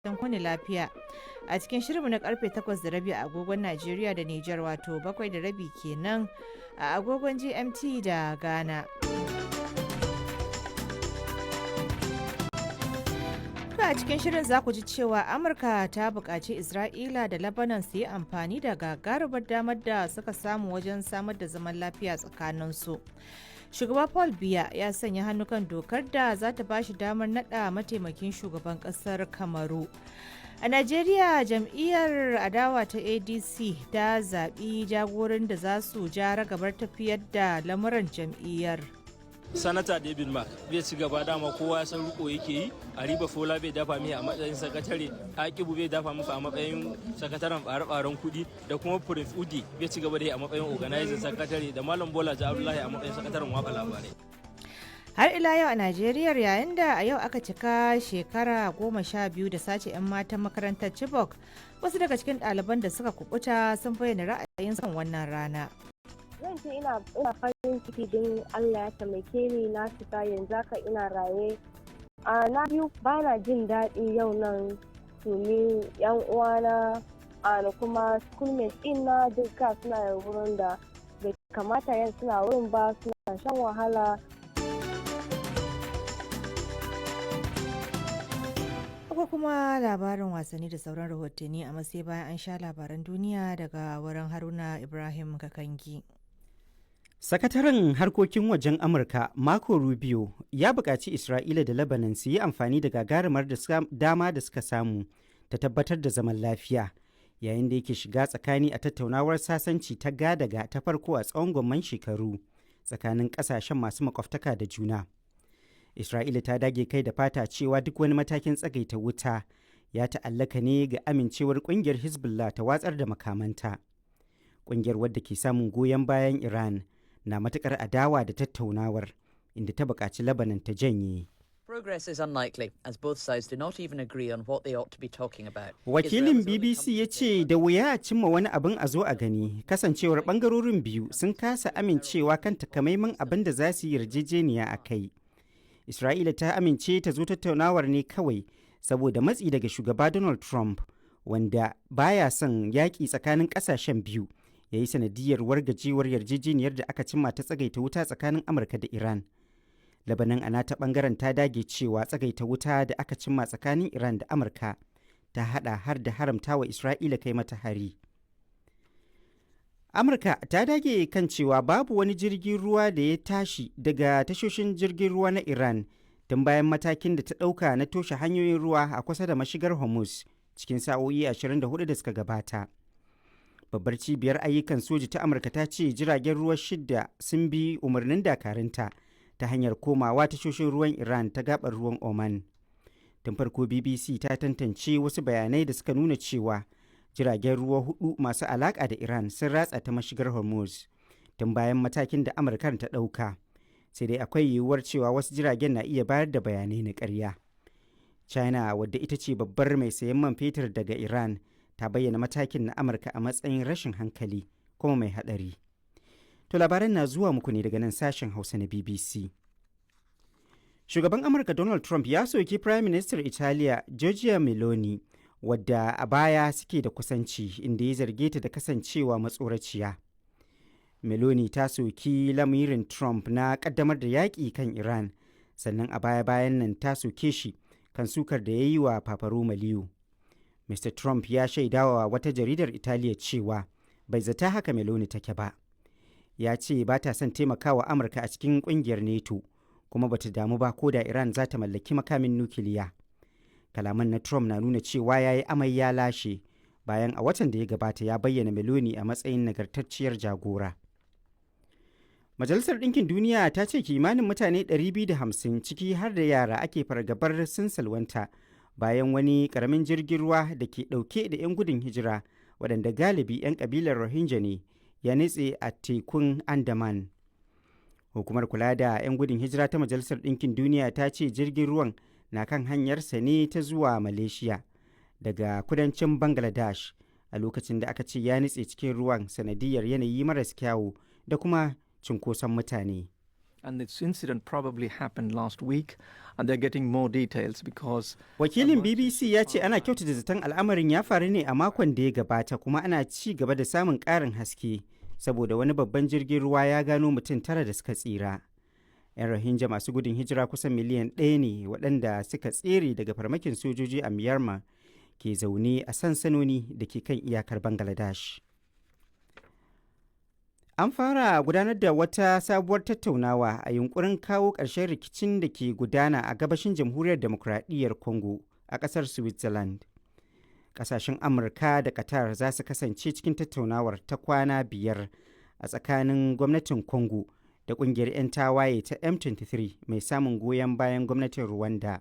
Don kuni lafiya. A cikin shirinmu na karfe 8:30 a agogon Najeriya da Nijar, wato 7:30 kenan a agogon GMT da Ghana. To, a cikin shirin za ku ji cewa Amurka ta buƙaci Isra'ila da Lebanon su yi amfani da gagarumar damar da suka samu wajen samar da zaman lafiya tsakaninsu. Shugaba Paul Biya ya sanya hannu kan dokar da za ta ba shi damar nada mataimakin shugaban kasar Kamaru. A Najeriya, jam'iyyar adawa ta ADC ta zaɓi jagoran da za su ja ragabar tafiyar da lamuran jam'iyyar. Sanata David Mark zai ci gaba, dama kowa ya san riko yake yi. Ariba Fola bai dafa mai a matsayin sakatare, Akibu bai dafa musu a matsayin sakataren tsare-tsaren kuɗi, da kuma Prince Udi bai ci gaba da yi a matsayin organizing sakatare, da Malam Bola Abdullahi a matsayin sakataren watsa labarai. Har ila yau a Najeriya, yayin da a yau aka cika shekara 12 da sace 'yan matan makarantar Chibok, wasu daga cikin ɗaliban da suka kubuta sun bayyana ra'ayinsu kan wannan rana. Zan ce ina farin ciki don Allah ya taimake ni na fita, yanzu haka ina raye. A na biyu, ba na jin daɗi yau nan domin yan uwana a da kuma schoolmates ina duka suna wurin da bai kamata yan suna wurin ba, suna shan wahala. Akwai kuma labarin wasanni da sauran rahotanni, a sai bayan an sha labaran duniya daga wurin Haruna Ibrahim Kakangi. Sakataren harkokin wajen Amurka Marco Rubio ya buƙaci Isra'ila da Lebanon su yi amfani da gagarumar dama da suka samu ta tabbatar da zaman lafiya, yayin da yake shiga tsakani a tattaunawar sasanci ta gadaga ta farko a tsawon gwamman shekaru tsakanin ƙasashen masu makwabtaka da juna. Isra'ila ta dage kai da fata cewa duk wani matakin tsagaita wuta ya ta'allaka ne ga amincewar ƙungiyar Hezbollah ta watsar da makamanta. Ƙungiyar, wadda ke samun goyon bayan Iran, na matukar adawa da tattaunawar, inda ta buƙaci Lebanon ta janye. Progress is unlikely, as both sides do not even agree on what they ought to be talking about. Wakilin BBC ya ce da wuya a cimma wani abin a zo a gani, kasancewar bangarorin biyu sun kasa amincewa kan takamaiman abin da za su yi yarjejeniya a kai. Isra'ila ta amince ta zo tattaunawar ne kawai saboda matsi daga shugaba Donald Trump, wanda baya son yaƙi tsakanin ƙasashen biyu ya yi sanadiyar wargajewar yarjejeniyar da aka cimma ta tsagaita wuta tsakanin Amurka da Iran. Labanan a nata bangaren ta dage cewa tsagaita wuta da aka cimma tsakanin Iran da Amurka ta hada har da haramta wa Isra'ila kai mata hari. Amurka ta dage kan cewa babu wani jirgin ruwa da ya tashi daga tashoshin jirgin ruwa na Iran tun bayan matakin da ta ɗauka na toshe hanyoyin ruwa a kusa da mashigar Hormuz cikin sa'o'i 24 da suka gabata. Babbar cibiyar ayyukan soji ta Amurka ta ce jiragen ruwa shidda sun bi umarnin dakarunta ta hanyar komawa tashoshin ruwan Iran ta gabar ruwan Oman. Tun farko BBC ta tantance wasu bayanai da suka nuna cewa jiragen ruwa hudu masu alaka da Iran sun ratsa ta mashigar Hormuz tun bayan matakin da Amurkar ta ɗauka, sai dai akwai yiwuwar cewa wasu jiragen na iya bayar da bayanai na ƙarya. China, wadda ita ce babbar mai sayan man fetur daga Iran, ta bayyana matakin na Amurka a matsayin rashin hankali kuma mai hadari. To, labaran na zuwa muku ne daga nan sashen Hausa na BBC. Shugaban Amurka Donald Trump ya soki Prime Minister Italiya Giorgia Meloni, wadda a baya suke da kusanci, inda ya zarge ta da kasancewa matsoraciya. Meloni ta soki lamirin Trump na kaddamar da yaƙi kan Iran, sannan a baya-bayan nan ta soke shi kan sukar da ya yi wa Papa Roma Leo. Mr. Trump ya shaidawa wata jaridar Italiya cewa bai zata haka Meloni take ba. Ya ce ba ta son taimakawa Amurka a cikin kungiyar NATO, kuma ba ta damu ba ko da Iran za ta mallaki makamin nukiliya. Kalaman na Trump na nuna cewa ya yi amai ya lashe, bayan a watan da ya gabata ya bayyana Meloni a matsayin nagartacciyar jagora. Majalisar Ɗinkin Duniya ta ce kimanin mutane 250, ciki har da yara, ake fargabar sun salwanta bayan wani karamin jirgin ruwa da ke ɗauke da 'yan gudun hijira, waɗanda galibi 'yan ƙabilar Rohingya ne, ya nutse a tekun Andaman. Hukumar kula da 'yan gudun hijira ta Majalisar Ɗinkin Duniya ta ce jirgin ruwan na kan hanyarsa ne ta zuwa Malaysia daga kudancin Bangladesh a lokacin da aka ce ya nutse cikin ruwan sanadiyar yanayi maras kyawu da kuma cunkoson mutane. And this incident probably happened last week, and they're getting more details because Wakilin BBC ya ce ana kyautata zaton al'amarin ya faru ne a makon da ya gabata kuma ana ci gaba da samun ƙarin haske saboda wani babban jirgin ruwa ya gano mutum 9 da suka tsira. 'Yan Rohingya masu gudun hijira kusan miliyan 1 ne waɗanda suka tsere daga farmakin sojoji a Myanmar ke zaune a sansanoni da ke kan iyakar Bangladesh. An fara gudanar da wata sabuwar tattaunawa a yunkurin kawo ƙarshen rikicin da ke gudana a gabashin jamhuriyar demokradiyyar Congo a ƙasar Switzerland. Ƙasashen Amurka da Qatar za su kasance cikin tattaunawar ta kwana 5 a tsakanin gwamnatin Congo da ƙungiyar 'yan tawaye ta M23 mai samun goyon bayan gwamnatin Rwanda.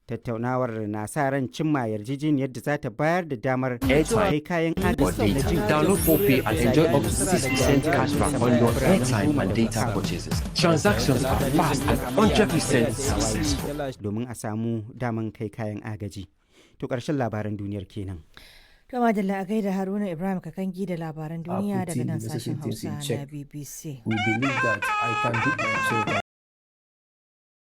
Tattaunawar na sa ran cimma yarjejeniyar da za ta bayar da damar kai kayan agaji na jin Download 4Pay and enjoy up to 6% cashback on your airtime and data purchases. Transactions are fast and 100% successful. Domin a samu daman kai kayan agaji. To ƙarshen labaran duniyar kenan. To madalla, a gaida Haruna Ibrahim Kakangi da labaran duniya daga putting nan the necessary sashen things Hausa in na check. BBC. We believe that I can do myself.